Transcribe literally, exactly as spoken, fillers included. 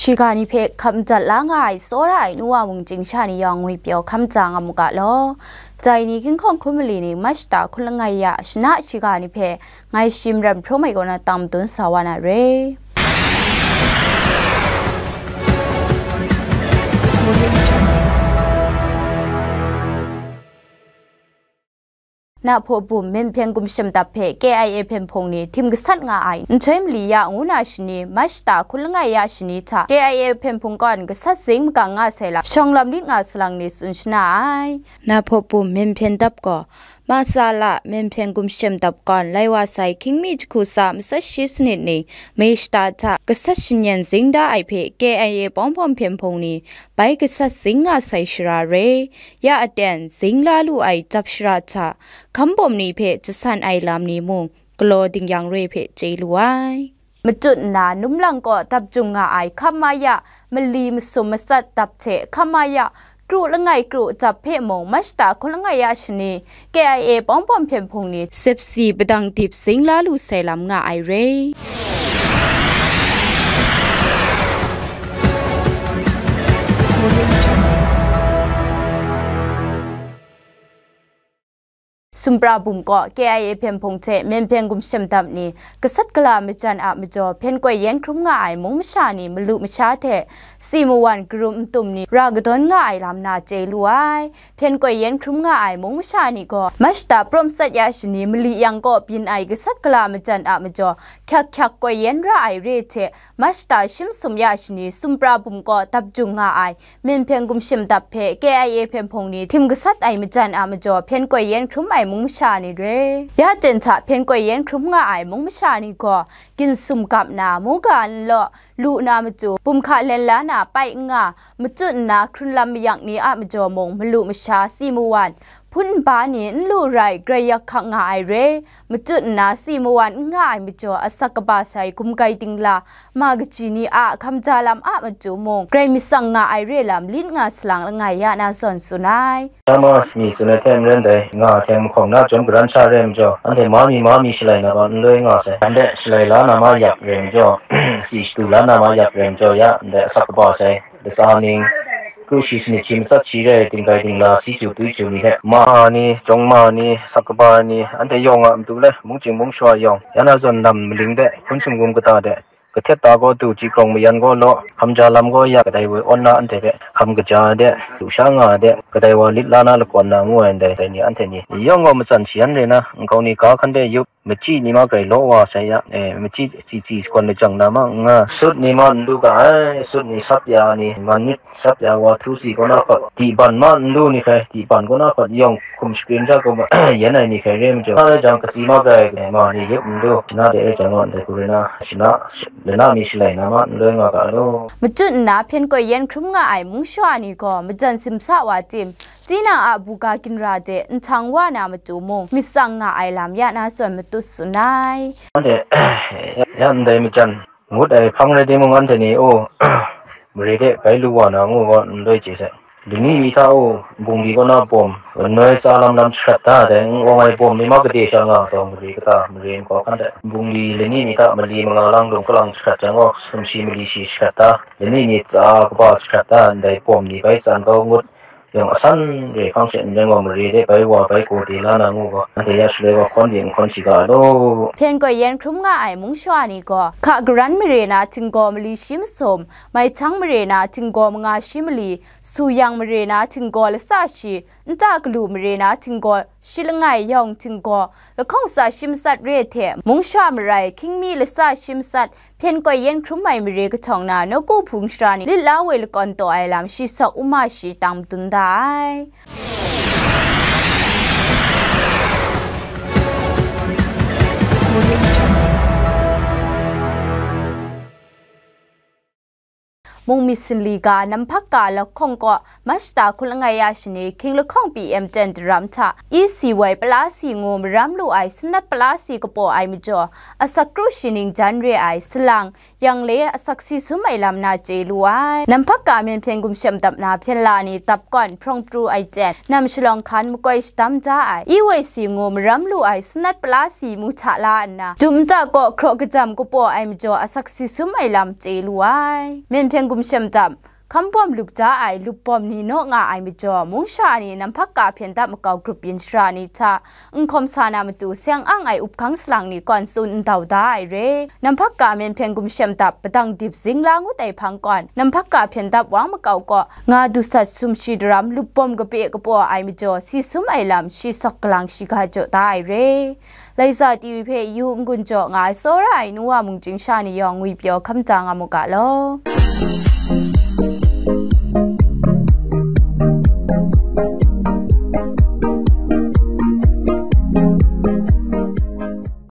Shiga ni hpe hkap madat la nga ai tsawra ai nu wa mung chying sha ni yawng ngwi pyaw hkam tsa nga mu ga law. Dai ni ginhkawng hkun mali ni Mashta hkun langai ya shana shiga ni hpe ngai shi maram hprawm ai kaw na tang madun sa wa na re. Nahpaw bum Minhpyen gumshem dap hpe K I A hpyen hpung ni htim gasat nga ai nhtoi mali ya ngu na shani, Mashta hkun langai ya shani hta K I A hpyen hpung kaw gasat zing magang nga sai lam shawng lam lit nga salang ni tsun shana ai. Nahpaw bum Minhpyen dap gaw, Masala Minhpyen gumshem dap kawn lai wa sai hkying mi jahku tsa matsat shi sanit ni, Mashta hta gasat shanyen zing da ai hpe K I A Pawngpawm hpyen hpung ni bai gasat zing nga sai shara re. Ya aten zing la lu ai dap shara hta, hkambawm ni hpe jasan ai lam ni mung galaw dingyang re hpe chye lu ai. Matut nna, num lang kaw dap jung nga ai hkam ma ya, mali masum matsat dap hte hkam ma ya, kru langai kru dap hpe mung, Mashta hkun langai ya shani, K I A Pawngpawm hpyen hpung ni sepsi padang dip zing la lu sai lam nga ai re. Sumpra bum kaw K I A hpyen hpung hte Minhpyen gumshem dap ni gasat gala majan a majaw hpyen koi yen hkrum nga ai mung masha ni malu masha hte si mawan karum ntum ni ra kadawn nga ai lam na chye lu ai. Hpyen koi yen hkrum nga ai mung masha ni gaw, Mashta prum sat ya shani mali yang kaw byin ai gasat gala majan a majaw hkyak hkyak koi yen ra ai re hte, Mashta shi masum ya shani Sumpra bum kaw dap jung nga ai Minhpyen gumshem dap hpe K I A hpyen hpung ni htim gasat ai majan a majaw hpyen koi yen hkrum ai mung masha ni re. Ya ten hta hpyen koi yen hkrum nga ai mung masha ni gaw, ginsum gap na, muga nlaw lu na matu, bum hka len la na pai n nga, matut nna hkrun lam mayak ni a majaw mung malu masha si mawan, hpun nba ni n lu rai grai yak hkak nga ai re. Matut nna si mawan n nga ai majaw asak kaba sai gumgai dingla, ma kaji ni a hkam ja lam a matu mung, grai matsang nga ai re lam lit nga salang langai ya na zawn tsun ai. Dama mi tsun ai hte maren dai, nga hkyeng mahkawng na chyawm garan sha re ai majaw, anhte ma mi ma mi shalai na ma n loi nga sai. Anhte shalai la na ma yak re ai majaw, si shadu la na ma yak re ai majaw, ya ndai asak kaba sai, latsa ning, kru shi sanit shi matsat shi re ai, tinggai dingla, si chyu pui chyu ni hte, ma ni, chyawm ma ni, asak kaba ni, anhte yawng a matu le, mungchying mungshawa yawng, ya na zawn lam maling de, hpun sumgum kata de, kahtet ta gaw du, chyi krawng mayan gaw law, hkam ja lam gaw ya, kadai wa awn na anhte hpe hkam kaja de, lusha nga de, kadai wa lit la na lakawn na ngu ai ndai, dai ni anhte ni, yawng gaw matsan shayan re na, nkau ni ga hkan de yup, machyi ni ma grai law wa sai ya, e, machyi tsi tsi shakawn lajang na ma n nga, sut ni ma n lu ga ai, sut ni sap ya ni, man myit sap ya wa htu si kaw na hkawt, dihpan ma n lu ni hkrai, dihpan kaw na hkawt yawng hkum shakrin sha gaw ma, yan ai ni hkrai re majaw, sa rai jang, katsi ma grai, ma ni yup n lu, shana de rai jang gaw, ndai hku rai na, shana, lana mi shalai na ma n loi nga ga law. Matut nna hpyen koi yen hkrum nga ai mung shawa ni gaw majan simsa wa tim, tinang a buga ginra de nhtang wa na matu mung, myit tsang nga ai lam ya na zawn matut tsun ai. Anhte, ya ndai majan ngut ai hpang rai timung, anhte ni, o, mare de bai lu wa na ngu gaw, n loi chye sai. Lani mi hta u, bungli kaw na bawm, anoi tsa lam lam jahkrat da ai, n awng ai bawm ni ma gade sha nga taw, mare kata, mare nkau hkan de, bungli lani mi hta mali manga lang lung kalang jahkrat jang gaw, sumshi mali shi jahkrat da, lani mi tsa kaba jahkrat da, ndai bawm ni bai tsan kau ngut, yawng asan re hpang she n rai gaw, mare de bai wa bai gaw de la na ngu gaw, anhte ya shaloi gaw hkawn de n hkawn shiga law. Hpyen koi yen hkrum nga ai mung shawa ni gaw, hka garan mare na htinggaw mali shi masum, maihtyang mare na htinggaw manga shi mali, suyang mare na htinggaw latsa shi, nta galu mare na htinggaw shi langai yawng htinggaw, lahkawng tsa shi matsat re hte, mung sha marai, hkying mi latsa shi matsat, hpyen koi yen hkrum ai mare kahtawng na, nawku hpung shara ni lit la woi lakawn taw ai lam shi sawk u ma shi tang madun da ai. Mung myit sinli ga Namhpakka lahkawng kaw Mashta hku langai ya shani hkying lahkawng P M ten daram hta E C Y Palasi ngu maram lu ai sanat palasi kapaw ai majaw, asak kru shi ning jan re ai salang, yang le asak si sum ai lam na chye lu ai. Namhpakka Myen Hpyen Gumshem Dap na hpyen la ni dap kawn hprawng pru ai ten, nam shalawng hkan makoi shadam da ai, E Y C ngu maram lu ai sanat palasi mu hta la nna, dum nta kaw hkraw kajam kapaw ai majaw asak si sum ai lam chye lu ai. Myen Hpyen Gumshem Dap, hkambawm lup da ai lupbawm ni naw nga ai majaw, mungsha ni Namhpakka hpyen dap makau grup yin shara ni hta, n hkawm sa na matu seng ang ai up hkang salang ni kawn tsun ndau da ai re. Namhpakka Myen Hpyen Gumshem Dap padang dip zingla ngut ai hpang kawn, Namhpakka hpyen dap wang makau kaw nga dusat sumshi daram lupbawm kape kapaw ai majaw si sum ai lam shi sawk galang shiga jaw da ai re. Laiza T V hpe yu n-gun jaw nga ai tsawra ai nu wa mung chying sha ni yawng ngwi pyaw hkam da nga mu ga law.